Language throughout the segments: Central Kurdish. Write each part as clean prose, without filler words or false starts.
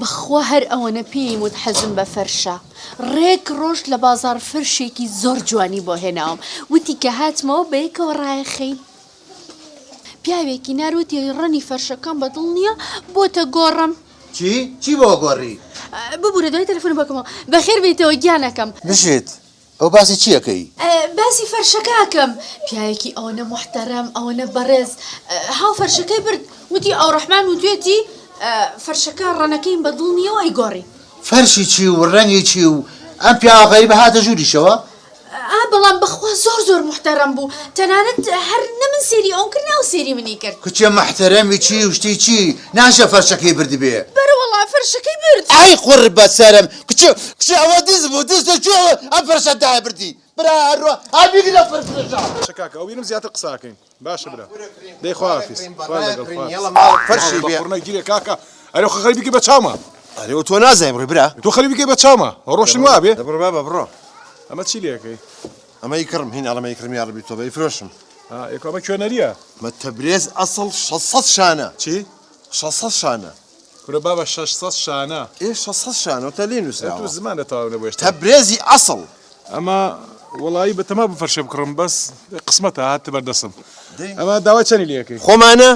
بەخوا هەر ئەوەنە پێیم وت حەزم بە فەرشە ڕێک ڕۆشت لە بازاڕ فەرشێکی زۆر جوانی بۆ هێناوم وتی کە هاتمەوە بەیەکەوە ڕایەخەین پیاوێکی نار وتی ڕەنی فەرشەکەم بە دڵ نییە بۆتە گۆڕم. چی؟ چی بۆ گۆڕی؟ ببورە دوای تەلەفۆن بۆکەمەوە بەخێر بێیتەوە گیانەکەم. بژیت ئەو باسی چی ئەکەی؟ باسی فەرشەکە ئەکەم پیاوێکی ئەوەنە موحتەرەم ئەوەنە بەڕێز هاو فەرشەکەی برد وتی ئەوڕەحمان وتوێتی فەرشەکە ڕەنەکەیم بە دڵ نییە و ئەیگۆڕی. فەرشی چی و ڕەنگی چی و ئەم پیاوە غەریبە هاتە ژووریشەوە؟ ئا بەڵام بەخوا زۆر زۆر موحتەرەم بوو تەنانەت هەر نە من سێری ئەوم کرد نە ئەو سێری منی کرد. کچێ موحتەرەمی چی و شتی چی ناشێ فەرشەکەی بردبێ. بەرەوەڵا فەرشەکەی برد. ئای قوڕ بەسەرم کچێ کچێ ئەوە دز بوو دز لە کوێ ئەم فەرشەت دایە بردی برا هەروا ئای بیگرە فەرشەکە. باشە کاکە ئەو بینم زیاتر قسە ئەکەین باشە برا دەی خواحافیز خوا لەگەڵ فەرشی بێ قورنە گیرێ کاکە ئەرێ خۆ خەریبیکەی بە چاوما ئەرێ تۆ نازانی بڕۆی برا تۆ خەریبیکەی بە چاوما ڕۆشن وابێ دەبڕۆ بابە بڕۆ ئەمە چی لێکەی ئەمە ئیکڕم هین ئەڵێم ئیکڕم یاڕەبی تۆبە ئیفرۆشم ئێکۆ ئەمە کوێنەریە مە تەبرێز ئەسڵ 600 شانە چی 600 شانە کورە بابە 600 شانە ئێ 600 شانە تە لێ نووسراوە تۆ زمانە تەواو نەبوو هێشتا تەبرێزی ئەسڵ ئەمە وەڵایی بەتەما بوو فەرشێ بکڕم بەس قسمەتە هاتە بەردەسم ئەمە داوای چەنی لێ ئەکەی خۆمانە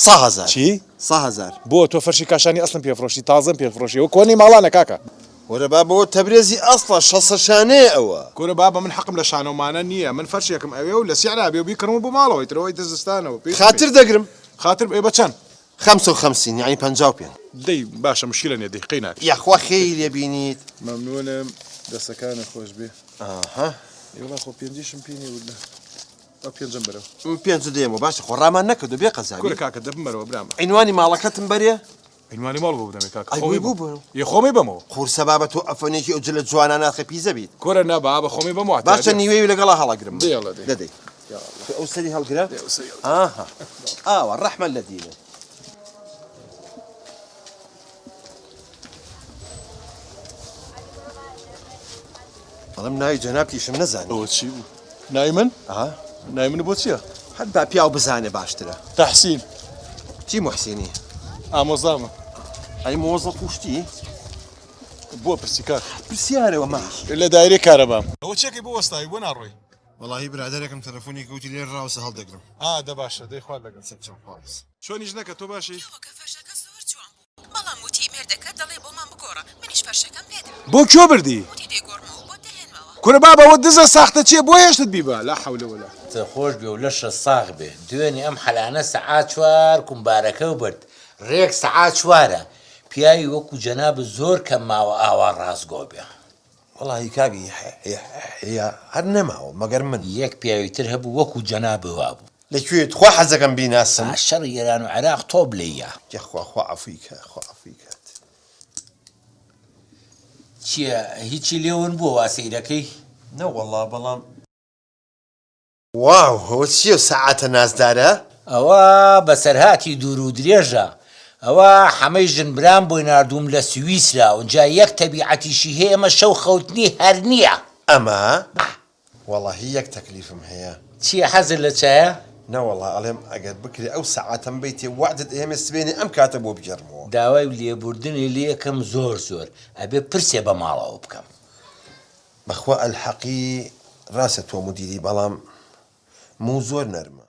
سا هەزار چی سا هەزار بۆ تۆ فەرشی کاشانی ئەسڵم پێ فرۆشتی تازەم پێ فرۆشی ئەوە کۆنەی ماڵانە کاکە. وەرە بابە ئەوە تەبرێزی ئەسڵە شەسە شانەیە ئەوە. کورە بابە من حەقم لە شانەو مانە نییە من فەرشێکم ئەوێ و لە سیعرا بێ و بیکڕم و بۆ ماڵەوە ئیتر ئەوە ئیتر زستانە و پێویستم خاتر دەگرم. خاتر ئێ بە چەند؟ خەمسە و خەمسین یەعنی 55. دەی باشە مشکیلە نیە دەی قەی ناکەی. یاخوا خێری لێ بینیت. مەمنونم دەسەکانت خۆش بێ. ئاها. ئێ وەڵا خۆ پێنجیشم پێ نیە وللە ئەو پێنجەم بەرەوە. من پێنجت دێمەوە باشە خۆ ڕامان نەکردوە بێ قەزابی. کورە کاکە دە بمبەرەوە برام. عینوانی ماڵەکەتم بەرێ. عینوانی ماڵ بۆ بدەمێ کاکە ئەی خۆمی بۆ بەم. ئێ خۆمی بەمەوە. قورسە بابە تۆ ئەفەنێکی ئەو جلە جوانانە ئەخە پیزە بیت. کورە نا بابە خۆمی بەمەوە باشە نیوەی لەگەڵا هەڵەگرم. دەی ئەڵێ دەی. دە دەی. یاڵڵا. تۆ ئەو سەری هەڵگرە. دەی ئەو سەری هەڵگرە. ئاها ئاوا ڕەحمەت لە دینت. ئەڵێم ناوی جەنابتیشم نەزانی. ئەوە چی بوو؟ ناوی من؟ ئا. ناوی من بۆ چییە؟ هەر با پیاو بزانێ باشترە. تەحسین. چی موحسینی؟ ئامۆزامە. ئەی مۆزەف و شتی؟ بۆ پرسی کاک؟ پرسیارەوە ما. لە دایرەی کارەبام. ئەوە چێکەی بۆ وەستاوی بۆ ناڕۆی؟ وەڵاهی برادەرێکم تەلەفۆنی کرد وتی لێرە ڕاوەستە هەڵدەگرم. ئا دە باشە دەی خوات لەگەڵ. سەرچاو خواحافیز. چۆنی ژنەکە تۆ باشی؟ پیاوەکە فەرشەکە زۆر جوان بوو. بەڵام وتی مێردەکەت دەڵێ بۆمان بگۆڕە منیش فەرشەکەم پێدا. بۆ کوێ بردی؟ وتی دەیگۆڕمەوە بۆت دەهێنمەوە. کورە بابە ئەوە دزە ساختە چیە بۆ هێشتت بیبە لا حول ولا. دەستت خۆش بێ و لەشت ساغ بێ. دوێنێ ئەم حەلانە سەعات چوار کومبارەکەو برد. ڕێک سەعات چوارە. پیاوی وەکو جەنابت زۆر کەم ماوە ئاوا ڕاستگۆ بێ. وەڵاهی کاک یەحیا هەر نەماوە مەگەر من. یەک پیاوی تر هەبوو وەکو جەنابت وابوو. لە کوێ تخوا حەزەکەم بیناسم. پاش شەڕی ئێران و عێراق تۆپ لێی یا. یەخوا خوا عەفوی کە خوا عەفوی کات. چیە هیچی لێ ون بووە وا سەیرەکەی؟ نەوەڵا بەڵام. واو ئەوە چیە سەعاتە نازدارە؟ ئەوە بەسەرهاتی دوور و درێژە. ئەوە حەمەی ژن برام بۆی ناردووم لە سویسرا ئونجا یەک تەبیعەتیشی هەیە ئەمە شەو خەوتنی هەر نییە. ئەمە؟ وەڵاهی یەک تەکلیفم هەیە. چییە حەزت لە چایە؟ نەوەڵا ئەڵێم ئەگەر بکرێ ئەو سەعاتەم بەیتێ وەعدت ئەیەمێ سبەینێ ئەم کاتە بۆ بگێڕمەوە. داوای لێبوردنی لێکەم زۆر زۆر. ئەبێ پرسێ بە ماڵەوە بکەم. بەخوا ئەلحەقی ڕاستە تۆ مودیری بەڵام موو زۆر نەرمە.